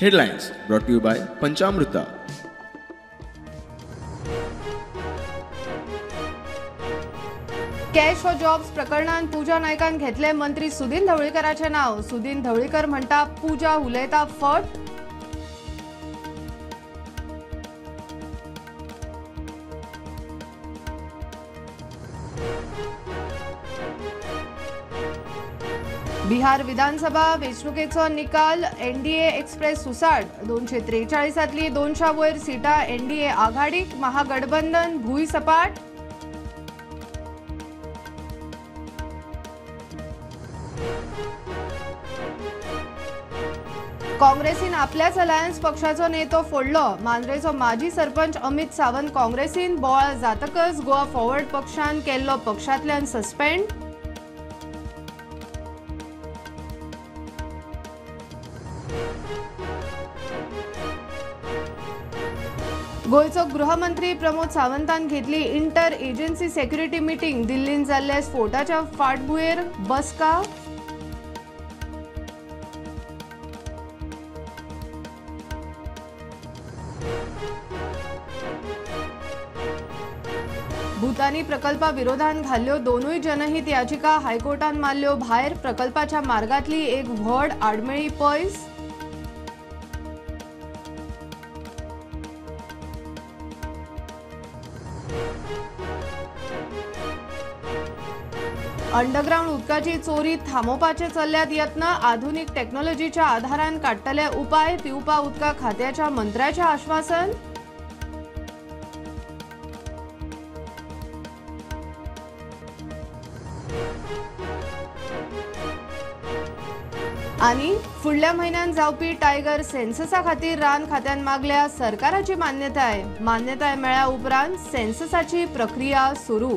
Headlines brought to you by Panchamruta. Cash for jobs प्रकरणान पूजा नायकान घेतले मंत्री सुदिन ढवळीकराचें नाव. सुदिन ढवळीकर म्हणटा पूजा उलयता फट. बिहार विधानसभा वेंचणुकेचो निकाल एनडीए एक्सप्रेस सुसाट. 243 200 वयर सीटां एनडीए आघाडीक. महागठबंधन भूंय सपाट. काँग्रेसीन आपल्याच अलायन्स पक्षाचो नेतो फोडलो. मांद्रेचो माजी सरपंच अमित सावंत काँग्रेसीन बोवाळ जातकच गोवा फॉरवर्ड पक्षान केल्लो पक्षांतल्यान सस्पेंड. गोंयचो गृहमंत्री प्रमोद सावंतान घेतली इंटर एजन्सी सेक्युरिटी मिटींग. दिल्लीन जाल्ल्या स्फोटाच्या फाटभुंयेर बसका. भूतानी प्रकल्पा विरोधान घाल्ल्यो दोनूय जनहित याचिका हायकोर्टान मारल्यो भायर. प्रकल्पाच्या मार्गांतली एक व्हड आडमेळी पयस. अंडरग्राउंड उदकाची चोरी थांबोवपाचे चल्ल्यात यत्न. आधुनिक टेक्नॉलॉजीच्या आधारान काडटले उपाय. पिवपा उदका खात्याच्या मंत्र्याचें आश्वासन. आनी फुडल्या म्हयन्यान जावपी टायगर सेन्ससा खातीर रान खात्यान मागल्या सरकाराची मान्यताय. मान्यताय मेळ्ळ्या उपरांत सेन्ससाची प्रक्रिया सुरू.